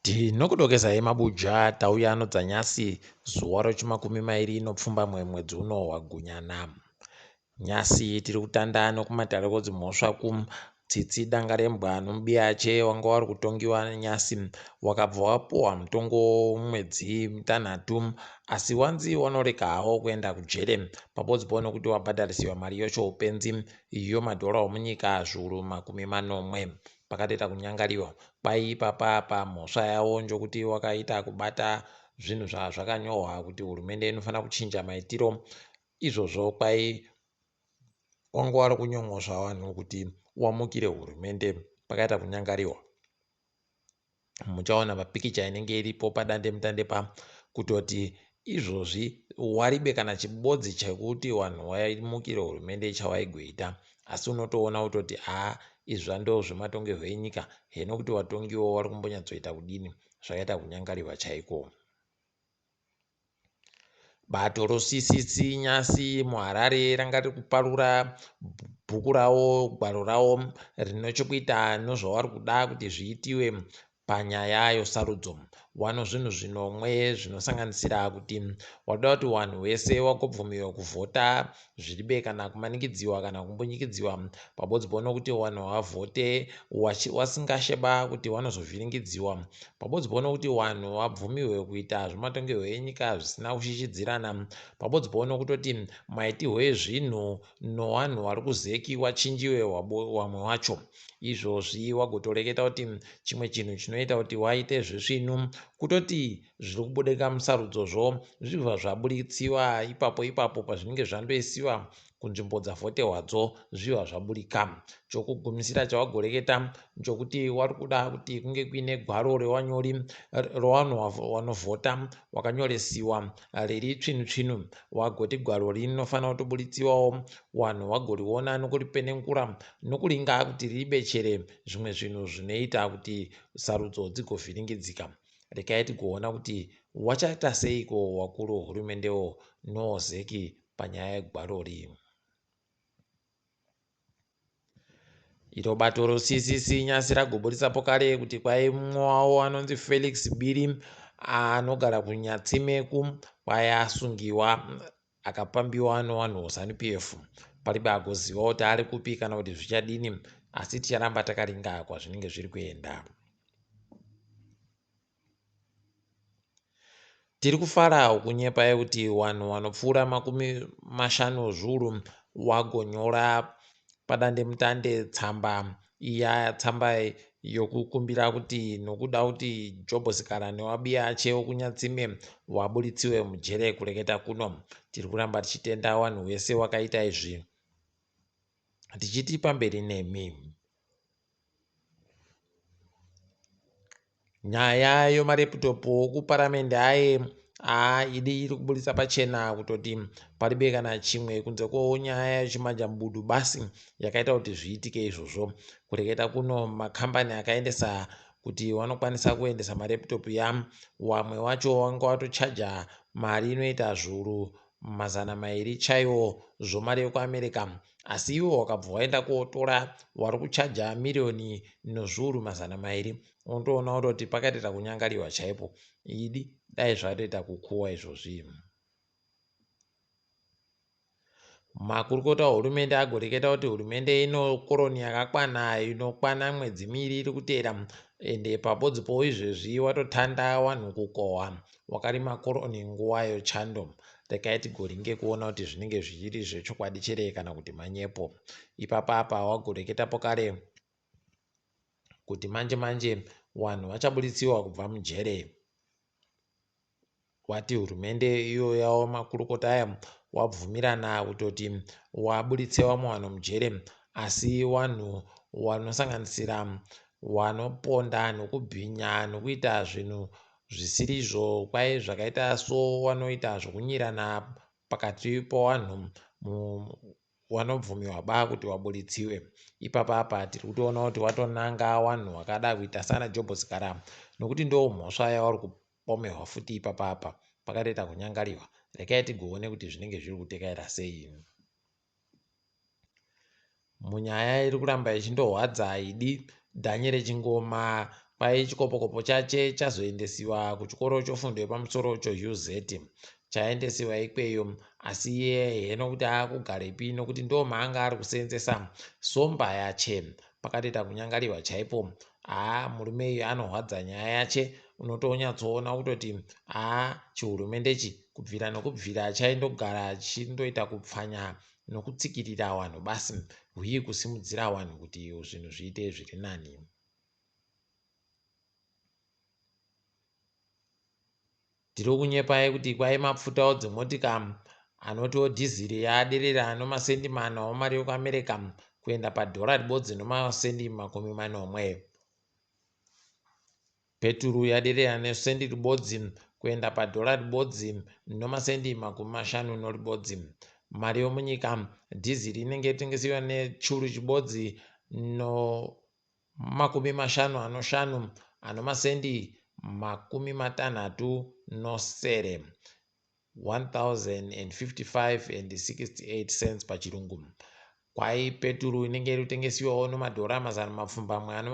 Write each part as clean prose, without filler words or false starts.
Tinokudokezai mabuja tauya nodzanyasi zuva rechimakumi mairi nopfumbamwe mwedzi uno waGunyana. Nyasi tiri kutanda nokumatare edzimhosva ku Tsitsi Dangarembwa nomubiyache wanga wari kutongiwa nyasi wakabva wapuhwa mutongo wemwedzi mitanhatu asi wanzi wanoreka hawo kuenda kujere pabodzipo nokuti wabhadharisiwa mari yochoupenzi yomadhora omunyika zviuru 70. Pakatoita kunyangariwa kwai ipapa apa mhosva yawo njokuti wakaita kubata zvinhu zvazvakanyorwa kuti hurumende inofanira kuchinja maitiro izvozvo kwai wanga wari kunyon'osva vanhu kuti wamukire hurumende pakaita kunyangariwa. Muchaona papikicha inenge iripo padandemutande pa kutoti izvozvi waribe kana chibodzi chekuti vanhu vaimukire hurumende chawaigoita asi unotoona kutoti haa izvi zvandoo zvematongerwo enyika heno kuti vatongiwo vari kumbonyatsoita kudini zvakaita kunyangariwa chaiko. Bato roCCC nyasi muHarare ranga riri kuparura bhuku rawo, gwaro rawo rine chekuita nezvavari kuda kuti zviitiwe panyaya yosarudzo. Wano zvinhu zvinomwe zvinosanganisira kuti wada kuti vanhu vese vagobvumirwa kuvhota zviribe kana kumanikidziwa kana kumbunyikidziwa pabodzipo nokuti vanhu vavhote vasingasheba kuti vanozovhiringidziwa pabodzipo nokuti vanhu vabvumirwe kuita zvematongerwo enyika zvisina kushishidzirana pabodzipo nokutoti maitirwo ezvinhu nowanhu wari kuzeki wachinjiwe wamwe wacho izvozvi wagotoreketa kuti chimwe chinhu chinoita kuti waite zvisvinu kutoti zviri kubudika musarudzozvo zvibva zvaburitsiwa ipapo ipapo pazvinenge zvandoisiwa kunzvimbo dzavhotehwadzo zviva zvaburika. Chokugumisira chawagoreketa nchokuti wari kuda kuti kunge kuine gwaro rewanyori rewanhu wanovhota wakanyoresiwa riri tsvinu tsvinu wagoti gwaro rinofanira kutoburitsiwawo wanhu wagoriona nokuripenengura nokuringa kuti ribechere zvimwe zvinhu zvinoita kuti sarudzo dzigovhiringidzika. Regai tigoona kuti wachaita seiko wakuru wehurumendewo noZeki panyaya yegwarori. Iro bato roCCC nyasi ragoburitsa pokare kuti kwai mumwe wavo anonzi Felix Biri anogara kuNyatsime kwai asungiwa akapambiwa nevanhu veZanu PF. Paribe agoziva kuti ari kupi kana kuti zvichadini asi ticharamba takaringa kwazvinenge zviri kuenda. Tiri kufara kunyepai kuti wanhu wanopfuura 50 zviuru wagonyora padandemutande tsamba iya tsamba yokukumbira kuti nokuda kuti Jobho Sikhala newabiyache wokuNyatsime waburitsiwe mujere kureketa kuno. Tiri kuramba tichitenda wanhu wese wakaita izvi tichiti pamberi nemi. Nyaya yemareputopu okuparamende aye haa idi iri kuburitsa pachena kutoti paribe kana chimwe kunze kwenyaya yechimanjamubudu basi yakaita kuti zviitike izvozvo. Kureketa kuno makambani akaendesa kuti vanokwanisa kuendesa mareputopu ya wamwe wacho wanga watochaja mari inoita zviuru 200 chaiwo zvomari yekuAmerica asi iwo wakabva waenda kotora wari kuchaja miriyoni nozviuru 200 unotoona kutoti pakatoita kunyangariwa chaipo idi dai zvatoita kukuwa izvozvi. Makurukota ehurumende agoreketa kuti hurumende ino koroni yakakwana inokwana mwedzi miiri iri kuteera ende pabodzipo izvezvi watotanda wanhu kukohwa wakarima koroni nguva yochando. Regai tigoringe kuona kuti zvinenge zvichiri zvechokwadi chere kana kuti manyepo. Ipapa apa wagoreketa pokare kuti manje manje wanhu wachabuditsiwa kubva mujere. Wati hurumende iyo yawo makurukota aya wabvumirana kutoti waburitse vamwe vanhu mujere asi wanhu wanosanganisira wanoponda nokubhinya nokuita zvinhu zvisirizvo kwai zvakaita so wanoita zvokunyirana pakati powanhu wanobvumiwa ba kuti waburitsiwe. Ipapa apa tiri kutoona kuti watonanga wanhu wakada kuita sana Jobho Sikhala nokuti ndo mhosva yawari kupomerwa futi ipapa apa pakatoita kunyangariwa. Regai tigoone kuti zvinenge zviri kutekaira sei. Munyaya iri kuramba ichindohwadza idi Daniel Chingoma. Kwai chikopokopo chache chazoendesiwa kuchikoro chofundo yepamusoro choUZ. Chaendesiwa ikweyo asi iye heno kuti akugarepi nokuti ndomaanga ari kuseenzesa somba yache. Pakatoita kunyangariwa chaipo. Haa murume uyu anohwadza nyaya yache unotonyatsoona kutoti haa chihurumende ichi kubvira nokubvira chaindogara chindoita kupfanya nokutsikirira wanhu basi huye kusimudzira wanhu kuti zvinhu zviite zviri nani. Ndiri kunyepai kuti kwai mapfutawo dzemotika anotiwo dhiziri yaderera nomasendi mana omari yokuAmerica kuenda padhora ribodzi nomasendi 70. Peturu yaderera nesendi ribodzi kuenda padhora ribodzi nomasendi 51. Mari yomunyika dhiziri inenge yotengesiwa nechuru chibodzi no55 anomasendi 67, 1055 and 68 cents pachirungu. Kwai peturu inenge iri kutengesiwawo nomadhora 834 ane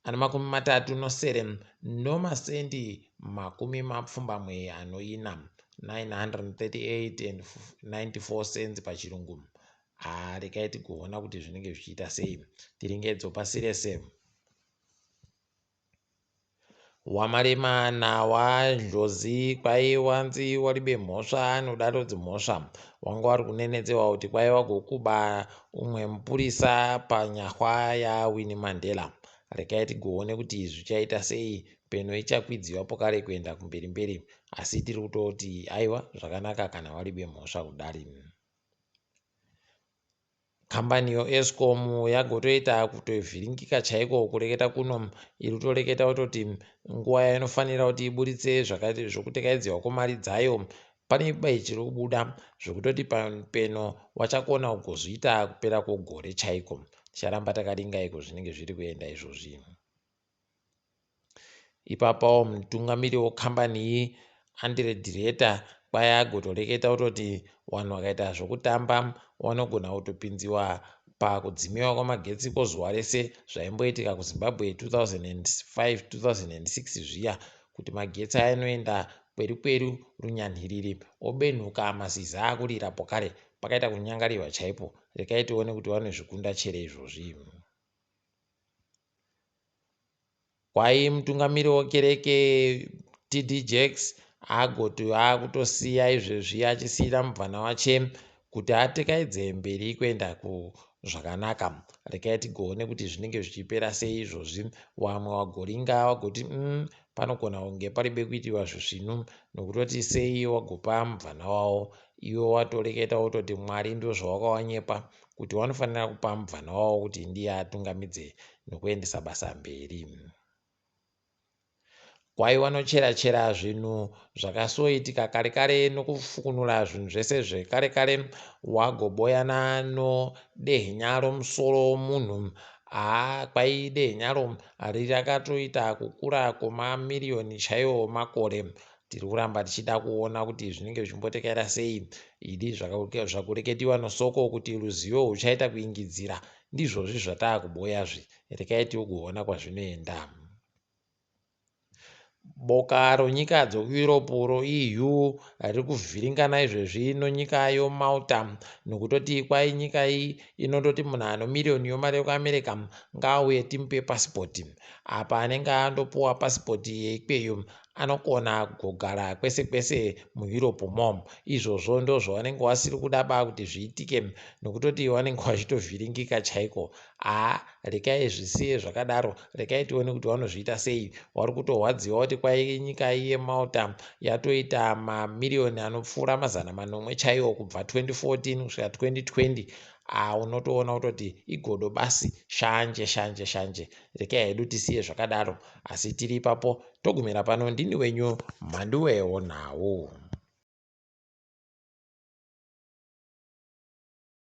37 nomasendi 84, 938 and 94 cents pachirungu. Haa regai tigoona kuti zvinenge zvichiita sei. Tiringedzo pasi rese. Wamarema nawaNdlozi kwai wanzi waribe mhosva anodaro dzimhosva. Wanga wari kunenetsewa kuti kwai wagokuba umwe mupurisa panyahwa yaWinnie Mandela. Regai tigoone kuti zvichaita sei peno ichakwidziwa pokare kuenda kumberi mberi asi tiri kutoti aiwa zvakanaka kana waribe mhosva kudari. Kambani yoEskom yagotoita kutovhiringika chaiko kureketa kuno iri kutoreketa kutoti nguva yainofanira kuti iburitse zvokutekaidzirwa kwemari dzayo pane bai chiri kubuda zvekutoti peno wachakona kugozviita kupera kwegore chaiko. Ticharamba takaringa iko zvinenge zviri kuenda izvozvi. Ipapawo mutungamiri wekambani iyi Andre de Ruyter kwai agotoreketa kutoti vanhu vakaita zvokutamba vanogona kutopinziwa pakudzimiwa kwamagetsi kwozuva rese zvaimboitika kuZimbabwe 2005 2006 zviya kuti magetsi anoenda kweru kweru runyanhiriri obenhuka maziza akurira pokare pakaita kunyangarirwa chaipo rekai tione kuti vanozvikunda chere izvozvi. Kwai mutungamiri wekereke TD Jakes agoti akutosiya izvezvi achisiira mubvana wache kuti atekaidze mberi kuenda kuzvakanaka. Regai tigoone kuti zvinenge zvichipera sei izvozvi. Wamwe wagoringa wagoti mm, panogona kunge paribe kuitiwa zvisvinu nokutoti sei wagopa mubvana wawo iwe watoreketa wototi Mwari ndozvawakawanyepa kuti wanofanira kupa mubvana wawo kuti ndiye atungamidze nokuendesa basa mberi. Kwai wanochera-chera zvinhu zvakasoitika kare kare nokufukunura zvinhu zvese zvekare kare wagoboyana nodehenya romusoro womunhu. Haa kwai dehenyaro rirakatoita kukura kwemamiriyoni chaiwo makore. Tiri kuramba tichida kuona kuti zvinenge zvichimbotekaira sei. Idi zvakureketiwa nosoko kuti ruzivo huchaita kuingidzira ndizvozvi zvataakuboyazvi. Rekai tigoona kwazvinoenda. Boka ronyika dzokuEurope roEU riri kuvhiringana izvezvi nonyika yoMalta nokutoti kwai nyika iyi inondoti munhu ano miriyoni yomari yekuAmerica ngaauye timupe pasipoti. Apa anenge andopuwa pasipoti yeikweyo anokona kugogara kwese kwese muEurope mo. Izvozvo ndozvavanenge vasiri kuda ba kuti zviitike nokutoti vanenge vachitovhiringika chaiko. Haa rekai zvisiye zvakadaro rekai tione kuti vanozviita sei. Vari kutorwadziwa kuti kwai nyika yeMalta yatoita mamiriyoni anopfuura 700 chaiwo kubva 2014 kusvika 2020. Haa unotoona kutoti igodo basi shanje shanje shanje. Rekai hedu tisiye zvakadaro asi tiri ipapo togumira pano ndini wenyu Mhanduwe wonhau.